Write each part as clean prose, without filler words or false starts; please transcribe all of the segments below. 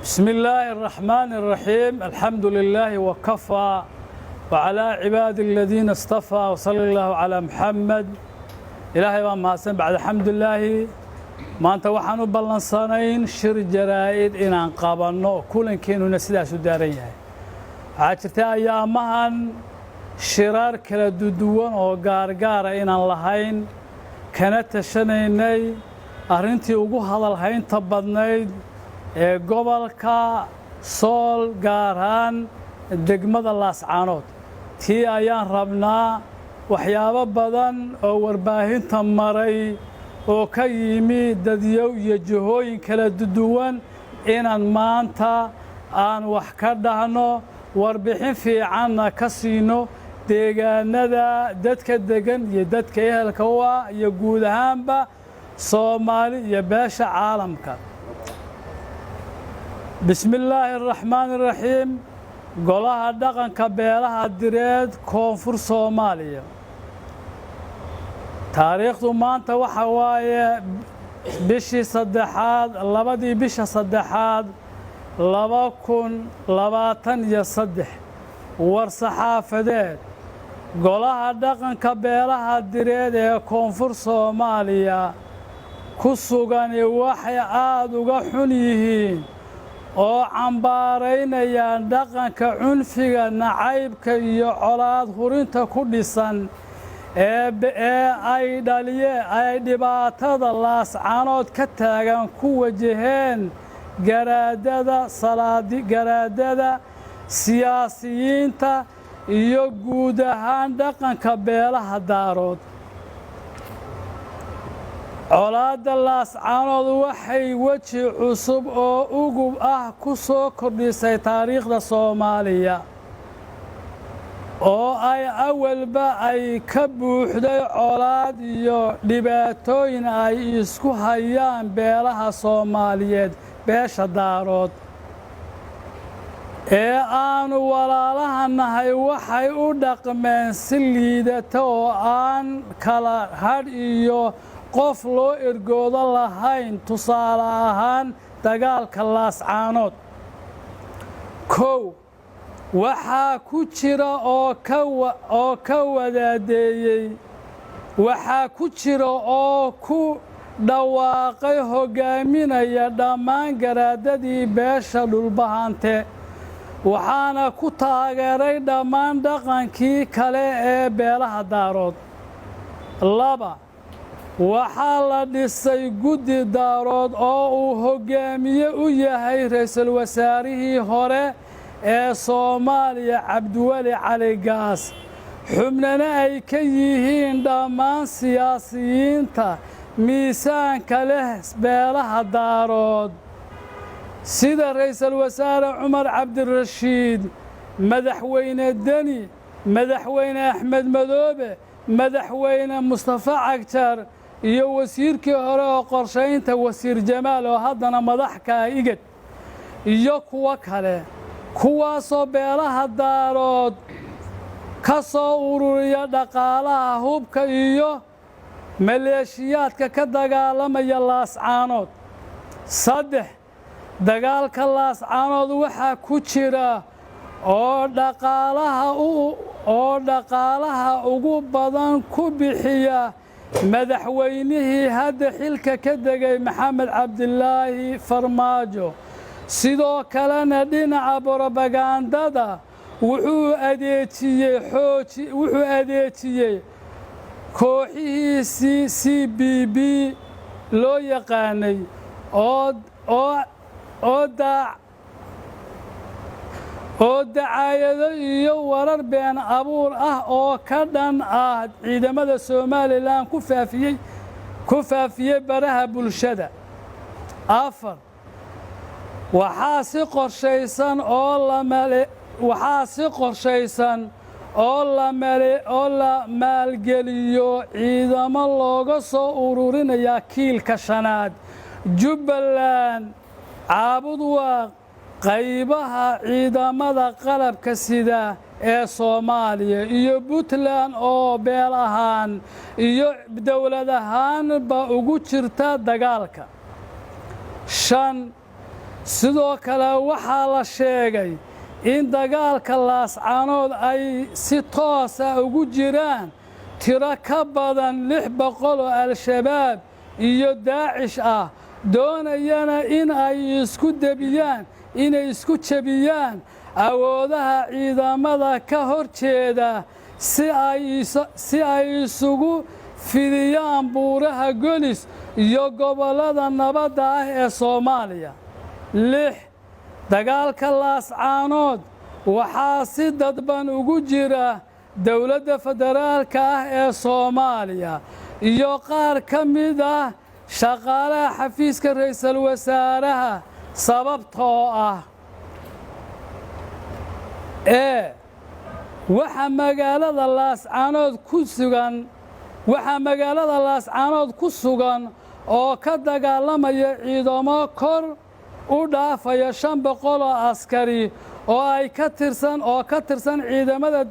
بسم الله الرحمن الرحيم، الحمد لله وكفى، وعلى عباد الذين اصطفى، وصلى الله على محمد. Ilaahay baa mahadsan. Bacd alxamdulilaahi, maanta waxaan u ballansanayn shir jaraa'id inaan qabanno, kulankeenuna sidaas u daaran yahay. Waxaa jirta ayaamahan shirar kala duwan oo gaargaara inaan lahayn, kana tashanaynay arrintii ugu hadalhaynta badnayd ee gobolka Sool, gaar ahaan degmada Laascaanood. Tii ayaan rabnaa waxyaabo badan oo warbaahinta maray oo ka yimi dadyow iyo jihooyin kala duwan inaan maanta aan wax ka dhahno, warbixin fiicanna ka siino deegaanada dadka degan iyo dadka ehelka u ah iyo guud ahaanba Soomaali iyo beesha caalamka. Bismi illaahi araxmaani araxiim. Golaha Dhaqanka Beelaha Direed Koonfur Soomaaliya, taariikhdu maanta waxa waaye bishii saddexaad, 2dii bisha saddexaad, 2023. War saxaafadeed. Golaha Dhaqanka Beelaha Direed ee Koonfur Soomaaliya ku sugani waxay aada uga xun yihiin oo cambaaraynayaan dhaqanka cunfiga, nacaybka iyo colaad hurinta ku dhisan ee ay dhaliye ay dhibaatada Laascaanood ka taagan ku wajaheen garaadada, salaadi garaadada, siyaasiyiinta iyo guud ahaan dhaqanka beelaha Daarood. Colaadda Laascaanood waxay weji cusub oo ugub ah ku soo kordhisay taariikhda Soomaaliya, oo ay awalba ay ka buuxday colaad iyo dhibaatooyin ay isku hayaan beelaha Soomaaliyeed. Beesha Daarood ee aanu walaalaha nahay waxay u dhaqmeen si liidata oo aan kala hadh iyo qof loo ergoodo lahayn. Tusaale ahaan, dagaalka Laascaanood, 1, waxaa ku jira oo ka wadaadeeyey, waxaa ku jira oo ku dhawaaqay hoggaaminaya dhammaan garaadadii beesha Dhulbahante, waxaana ku taageeray dhammaan dhaqankii kale ee beelaha Daarood. 2, waxaa la dhisay guddi Daarood oo uu hoggaamiye u yahay ra'iisul wasaarihii hore ee Soomaaliya, Cabdiweli Cali Gaas, xubnana ay ka yihiin dhammaan siyaasiyiinta miisaanka leh beelaha Daarood, sida ra'iisul wasaare Cumar Cabdirashiid, madaxweyne Deni, madaxweyne Axmed Madoobe, madaxweyne Mustafa Cagjar iyo wasiirkii hore oo qorshaynta, wasiir Jamaal, oo haddana madax ka ah IGAD, iyo kuwo kale, kuwaasoo beelaha Daarood ka soo ururiya dhaqaalaha, hubka iyo maleeshiyaadka ka dagaalamaya Laascaanood. 3, dagaalka Laascaanood waxaa ku jira oo dhaqaalaha ugu badan ku bixiya madaxweynihii hadda xilka ka degay, Maxamed Cabdilaahi Farmaajo. Sidoo kalena dhinaca borobagandada wuxuu adeejiyey kooxihiisii CBB loo yaqaanay oo dacaayado iyo warar been abuur ah oo ka dhan ah ciidamada Somaliland ku faafiyey baraha bulshada. 4, waxaa si qorshaysan oo la maalgeliyo ciidamo looga soo ururinayaa Kiilka Shanaad, Jubbaland, Caabudwaaq, qaybaha ciidamada qalabka sida ee Soomaaliya iyo Puntland, oo beel ahaan iyo dowlad ahaanba ugu jirta dagaalka. 5. Sidoo kale waxaa la sheegay in dagaalka Laascaanood ay si toosa ugu jiraan tiro ka badan 600 oo Al-Shabaab iyo Daacish ah, doonayana in ay isku debiyaan inay isku jebiyaan awoodaha ciidamada ka hor jeeda, si ay isugu fidiyaan buuraha Golis iyo gobollada nabadda ah ee Soomaaliya. Lix, dagaalka Laascaanood waxaa si dadban ugu jira dowladda federaalka ah ee Soomaaliya iyo qaar ka mid ah shaqaalaha xafiiska ra'iisul wasaaraha, sababtoo ah ee waxaa magaalada Laascaanood ku sugan oo ka dagaalamaya ciidamo kor u dhaafaya 500 oo askari oo ka tirsan ciidamada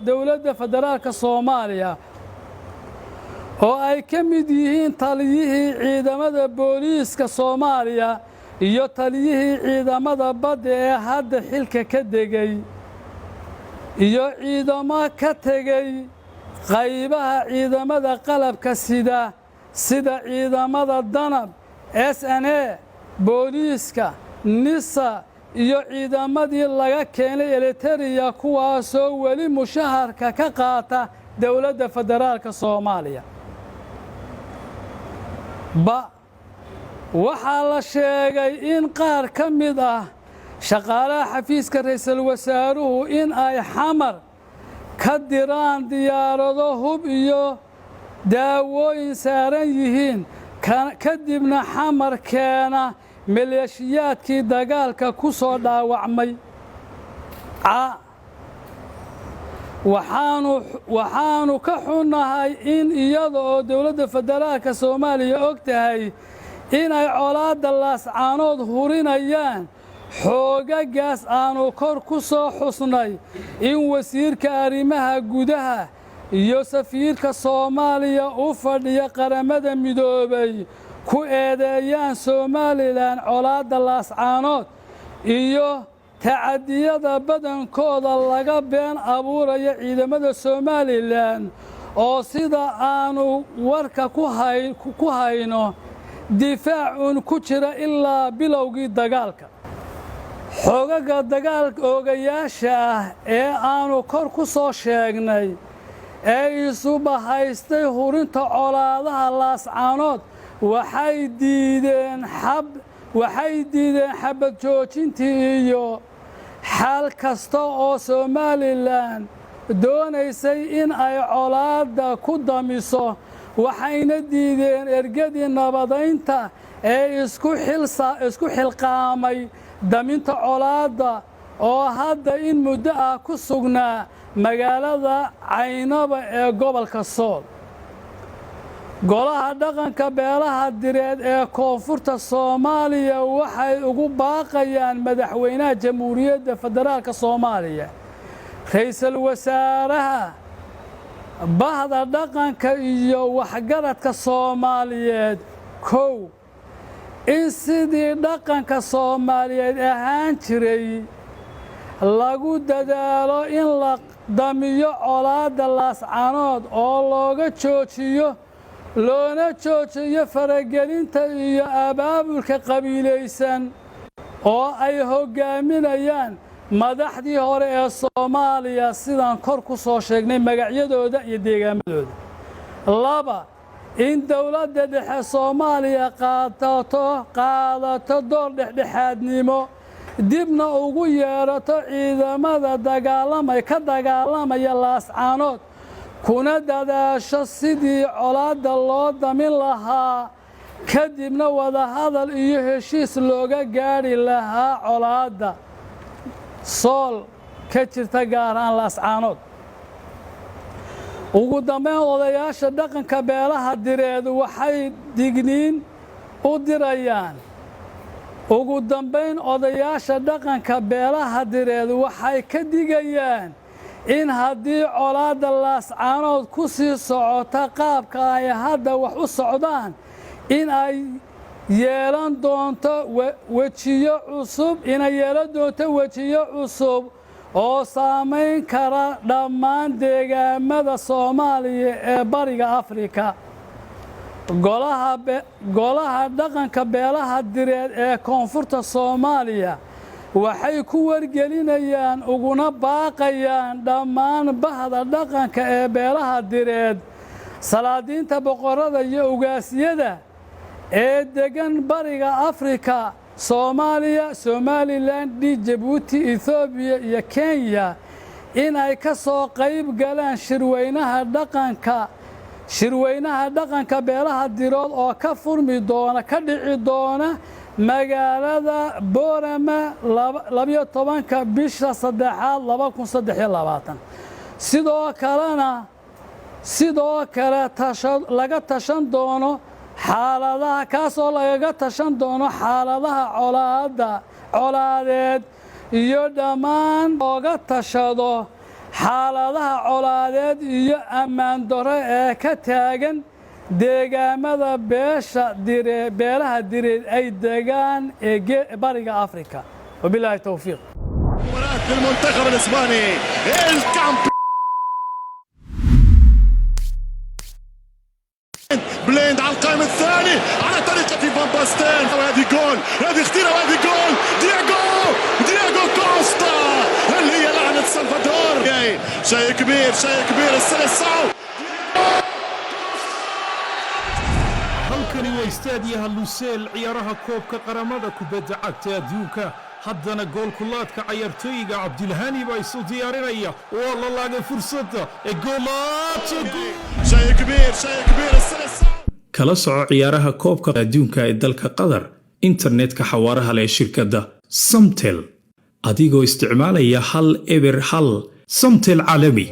dowladda federaalka Soomaaliya, oo ay ka mid yihiin taliyihii ciidamada booliiska Soomaaliya iyo taliyihii ciidamada badda ee hadda xilka ka degay, iyo ciidamo ka tegey qaybaha ciidamada qalabka sida, sida ciidamada Danab, SNA, booliiska, NISA iyo ciidamadii laga keenay Eliteria, kuwaasoo weli mushaharka ka qaata dowladda federaalka Soomaaliya. Ba, waxaa la sheegay in qaar ka mid ah shaqaalaha xafiiska ra'iisul wasaaruhu in ay Xamar ka diraan diyaarado hub iyo daawooyin saaran yihiin, kadibna Xamar keena maleeshiyaadkii dagaalka ku soo dhaawacmay. Ca, waxaanu ka xunnahay in iyada oo dowladda federaalka Soomaaliya og tahay inay colaadda Laascaanood hurinayaan xoogaggaas aanu kor ku soo xusnay, in wasiirka arrimaha gudaha iyo safiirka Soomaaliya u fadhiya Qaramada Midoobay ku eedeeyaan Somaliland colaadda Laascaanood iyo tacadiyada badankooda laga been abuuraya ciidamada Somaliland, oo sida aanu warka ku hayno difaacun ku jira ilaa bilowgii dagaalka. Xoogaga dagaalka oogayaasha ah ee aanu kor ku soo sheegnay ee isu bahaystay hurinta colaadaha Laascaanood waxay diideen xabad joojintii iyo xal kasta oo Somaliland doonaysay in ay colaadda ku damiso, waxayna diideen ergadii nabadaynta ee isku xilqaamay daminta colaadda, oo hadda in muddo ah ku sugnaa magaalada Caynaba ee gobolka Sool. Golaha dhaqanka beelaha Direed ee koonfurta Soomaaliya waxay ugu baaqayaan madaxweynaha Jamhuuriyadda Federaalka Soomaaliya, ra'iisul wasaaraha, bahda dhaqanka iyo waxgaradka Soomaaliyeed: kow, in sidii dhaqanka Soomaaliyeed ahaan jiray lagu dadaalo in la damiyo colaadda Laascanood oo looga joojiyo loona joojiyo faragelinta iyo abaabulka qabiilaysan oo ay hoggaaminayaan madaxdii hore ee Soomaaliya, sidaan kor ku soo sheegnay magacyadooda iyo deegaamadooda. Laba, in dowladda dhexe Soomaaliya qaadato door dhexdhexaadnimo, dibna ugu yeerato ciidamada ka dagaalamaya Laascaanood, kuna dadaasho sidii colaadda loo damin lahaa, kadibna wadahadal iyo heshiis looga gaadhi lahaa colaadda Sool ka jirta, gaar ahaan Laascaanood. Ugu dambayn, odayaasha dhaqanka beelaha Direed waxay digniin u dirayaan ugu dambayn, odayaasha dhaqanka beelaha Direed waxay ka digayaan in haddii colaadda Laascaanood ku sii socota qaabka ay hadda wax u socdaan, in ay Yeelan doonto wejiyo cusub, inay yeelan doonto wejiyo cusub oo saamayn kara dhammaan deegaamada Soomaaliya ee Bariga Afrika. Golaha Dhaqanka Beelaha Direed ee Koonfurta Soomaaliya waxay ku wargelinayaan uguna baaqayaan dhammaan bahda dhaqanka ee beelaha Direed, salaadiinta, boqorada iyo ugaasyada ee degan Bariga Afrika, Soomaaliya, Somaliland, Jabuuti, Ethoobiya iyo Kenya, inay ka soo qayb galaan shirweynaha dhaqanka beelaha Dirood oo ka furmi doona, ka dhici doona magaalada Boorama 12-ka bisha saddexaad 2023. Sidoo kalena, sidoo kale laga tashan doono xaaladaha, kaasoo lagaga tashan doono xaaladaha colaadda colaadeed iyo dhammaan looga tashado xaaladaha colaadeed iyo ammaan darro ee ka taagan deegaamada beesha dire beelaha Direed ay degaan ee Bariga Afrika. Wabilaahi towfiiq. مباراة للمنتخب الاسباني الكامب بليند على القائم الثاني على طريقة فان باستين، وهذه جول، هذه خطيرة وهذه جول. دياغو، دياغو كوستا! هل هي لعنة سلفادور؟ شيء كبير، شيء كبير، السلسعو! Halkani waa istaadiyaha Luseel, ciyaaraha koobka qaramada kubadda cagta adduunka. Haddana goolkulaadka cayaartooyiga Cabdilhani baa isu diyaarinaya. Waa la laagay fursadda ee goolaata! شيء كبير، شيء كبير، السلسعو! Kala soco ciyaaraha koobka adduunka ee dalka Qatar internetka xawaaraha leh shirkadda Somtel adigoo isticmaalaya 101 Somtel caalami.